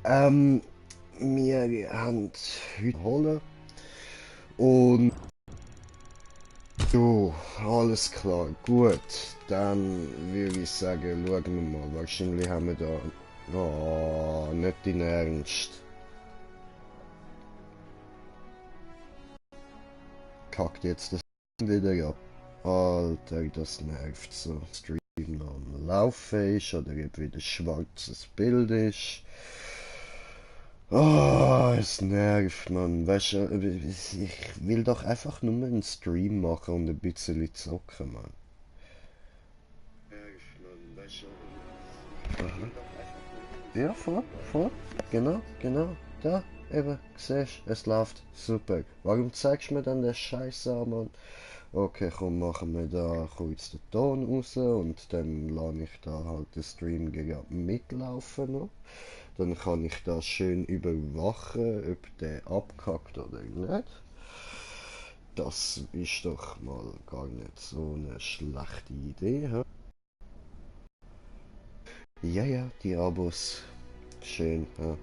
Ähm, wir haben heute holen und jo, alles klar, gut. Dann würde ich sagen, schauen wir mal. Wahrscheinlich haben wir da. Oh, nicht in Ernst. Kackt jetzt das wieder ab. Alter, das nervt so. Stream noch am Laufen ist oder ob wieder schwarzes Bild ist. Oh, es nervt, man. Weißt du, ich will doch einfach nur einen Stream machen und ein bisschen zocken, man. Aha. Ja, voll. Genau. Da, eben, siehst es läuft super. Warum zeigst du mir dann den Scheiß an, Mann? Okay, komm, machen wir da kurz den Ton raus und dann lasse ich da halt den Stream gegen mitlaufen noch. Dann kann ich das schön überwachen, ob der abkackt oder nicht. Das ist doch mal gar nicht so eine schlechte Idee. Hä? Ja, die Abos. Schön. Ja.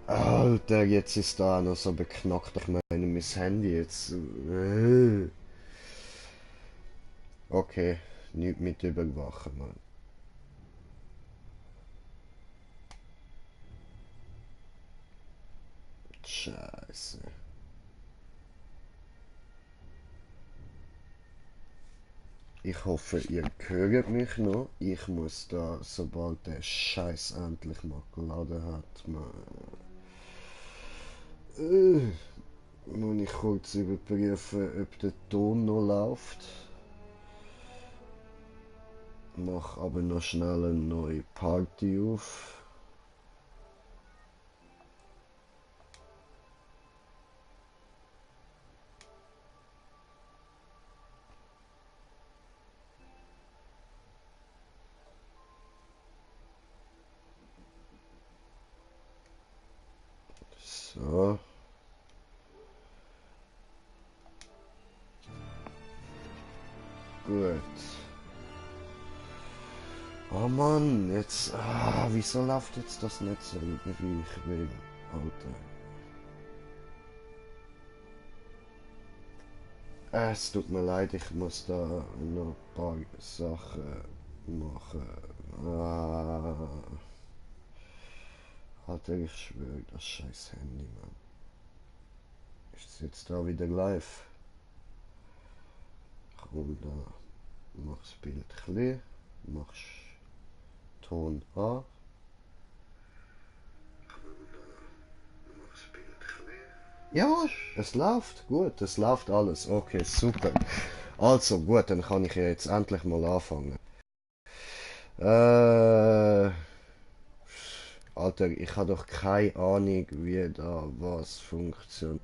Alter, jetzt ist da noch so beknackt. Ich meine, mein Handy jetzt. Okay, nicht mit überwachen, Mann. Scheiße. Ich hoffe, ihr hört mich noch. Ich muss da, sobald der Scheiß endlich mal geladen hat, mal. Muss ich kurz überprüfen, ob der Ton noch läuft. Mach aber noch schnell eine neue Party auf. So, gut. Oh Mann, jetzt. Wieso läuft jetzt das nicht so, wie ich will? Alter. Es tut mir leid, ich muss da noch ein paar Sachen machen. Alter, ich schwöre, das scheiß Handy, Mann. Ist es jetzt da wieder live? Komm da, mach das Bild klein, machst Ton an. Ja, es läuft, gut, es läuft alles. Okay, super. Also gut, dann kann ich ja jetzt endlich mal anfangen. Äh, Alter, ich habe doch keine Ahnung, wie da was funktioniert.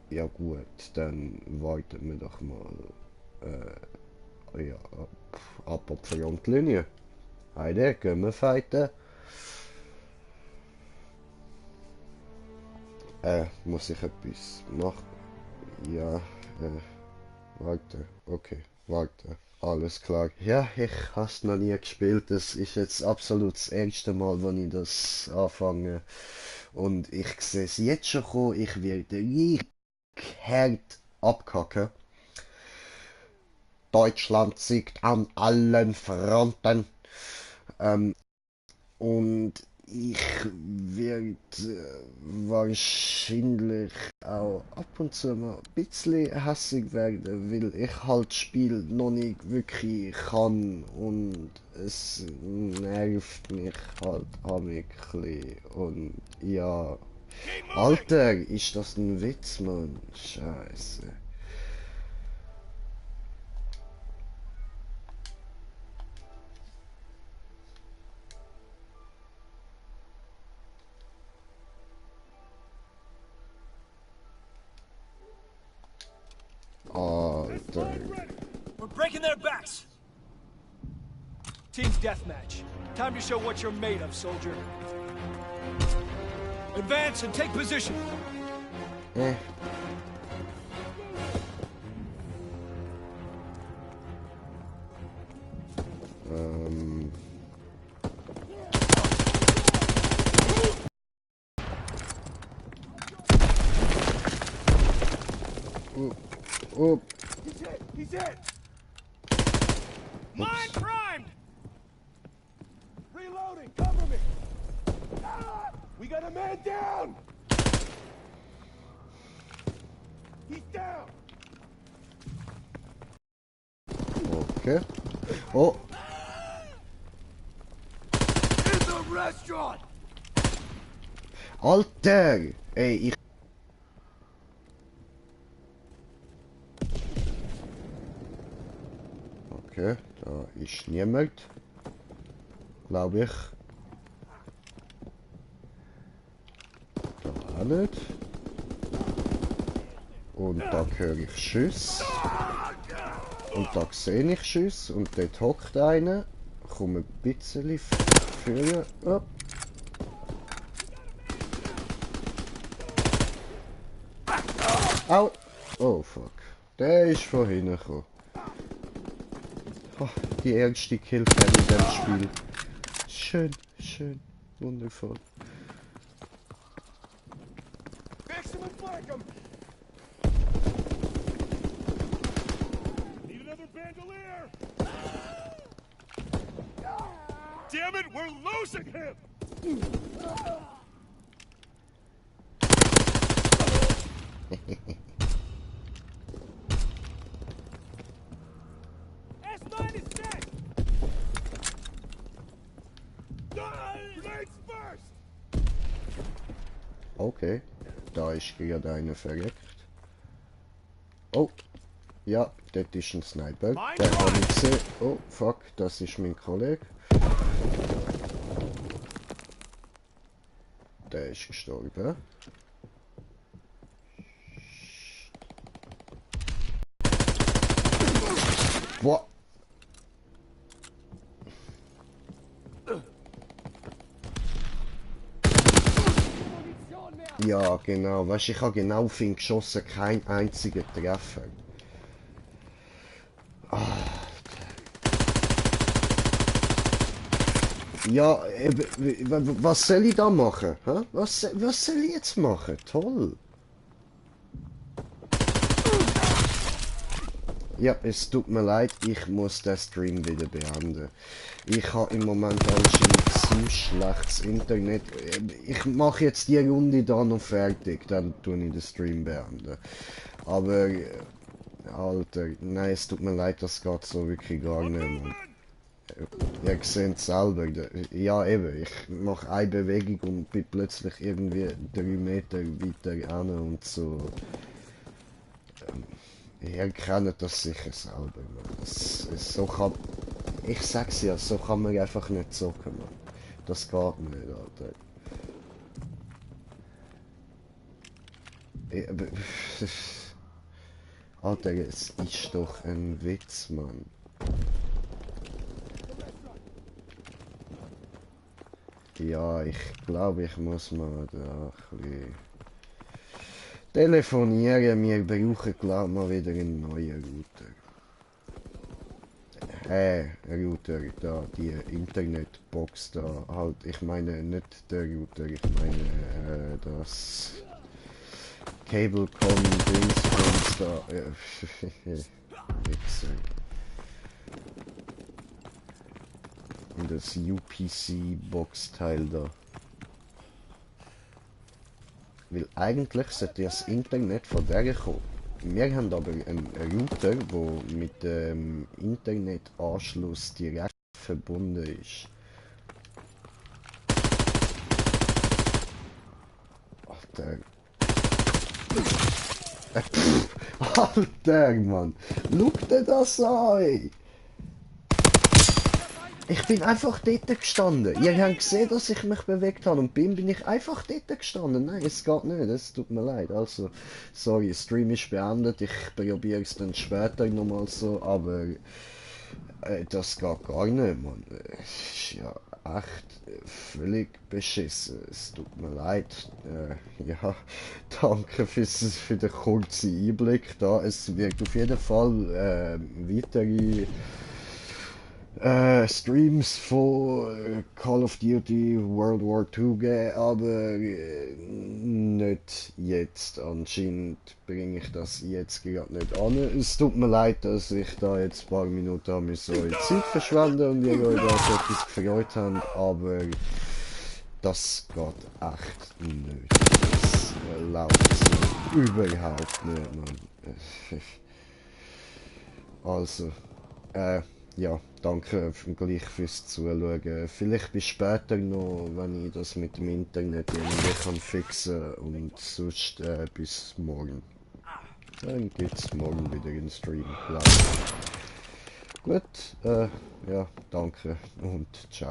Ja gut, dann warten wir doch mal. Ja, ab auf die Frontlinie. Heide, gehen wir fighten. Muss ich etwas machen? Ja, warte. Okay, warte. Alles klar. Ja, ich has noch nie gespielt. Das ist jetzt absolut das erste Mal, wenn ich das anfange. Und ich sehe es jetzt schon kommen. Ich werde richtig hart abkacken. Deutschland siegt an allen Fronten. Und ich werde wahrscheinlich auch ab und zu mal ein bisschen hässig werden, weil ich halt das Spiel noch nicht wirklich kann und es nervt mich halt ein bisschen. Und ja, Alter, ist das ein Witz, Mann? Scheiße. Alter. We're breaking their backs! Team's deathmatch. Time to show what you're made of, soldier. Advance and take position. Eh. Oh. He's hit! He's hit! Mine primed! Reloading! Cover me! Ah! We got a man down! He's down! Okay. Oh. In the restaurant! Alter! Ey, ich... Okay, da ist niemand. Glaube ich. Da auch nicht. Und da höre ich Schüsse. Und da sehe ich Schüsse. Und dort hockt einer. Komme ein bisschen früher. Oh. Au! Oh fuck. Der ist von hinten gekommen. Oh, die ärgste Killcam in dem Spiel. Schön, schön, wundervoll. Fix him and flank him! Need another bandolier! Damn it, we're losing him! S9 is dead! Grenades first! Okay, da ist gerade einer verreckt. Oh, ja, dort ist ein Sniper. Den habe ich gesehen. Oh, fuck, das ist mein Kollege. Der ist gestorben. Boah. Ja, genau. Weißt du, ich habe genau auf ihn geschossen, kein einziger Treffer. Ja, was soll ich da machen? Hä? Was soll ich jetzt machen? Toll. Ja, es tut mir leid, ich muss den Stream wieder beenden. Ich habe im Moment anscheinend zu schlechtes Internet. Ich mache jetzt die Runde da noch fertig, dann tue ich den Stream beenden. Aber, Alter, nein, es tut mir leid, das geht so wirklich gar nicht, Mann. Ihr seht selber, ja eben, ich mache eine Bewegung und bin plötzlich irgendwie 3 Meter weiter hin und so. Ihr kennt das sicher selber, man. So kann, ich sag's ja, so kann man einfach nicht zocken, man. Das geht nicht, Alter. Alter, es ist doch ein Witz, Mann. Ja, ich glaube, ich muss mal da ein bisschen telefonieren. Wir brauchen, glaube ich, mal wieder einen neuen Router. Router, da, die Internetbox da, halt, ich meine nicht der Router, ich meine das Cablecom-Dingsbums da, Wichser. Und das UPC-Boxteil da. Weil eigentlich sollte das Internet von der kommen. Wir haben aber einen Router, der mit dem Internetanschluss direkt verbunden ist. Alter. Alter, Mann. Schau dir das an! Ich bin einfach dort gestanden. Ihr habt gesehen, dass ich mich bewegt habe und bin ich einfach dort gestanden. Nein, es geht nicht, es tut mir leid. Also, sorry, Stream ist beendet. Ich probiere es dann später nochmal so, aber das geht gar nicht, Mann. Ist ja echt völlig beschissen. Es tut mir leid. Ja, danke für den kurzen Einblick da. Es wird auf jeden Fall weitere Streams von Call of Duty World War II geben, aber nicht jetzt. Anscheinend bringe ich das jetzt gerade nicht an. Es tut mir leid, dass ich da jetzt ein paar Minuten habe müssen eure Zeit verschwenden und ihr euch da auf etwas gefreut habt, aber das geht echt nicht. Das läuft so überhaupt nicht, Mann. Also, ja, danke gleich fürs Zuschauen. Vielleicht bis später noch, wenn ich das mit dem Internet irgendwie kann fixen und sonst bis morgen. Dann gibt's morgen wieder einen Stream, glaube ich. Gut, ja, danke und ciao.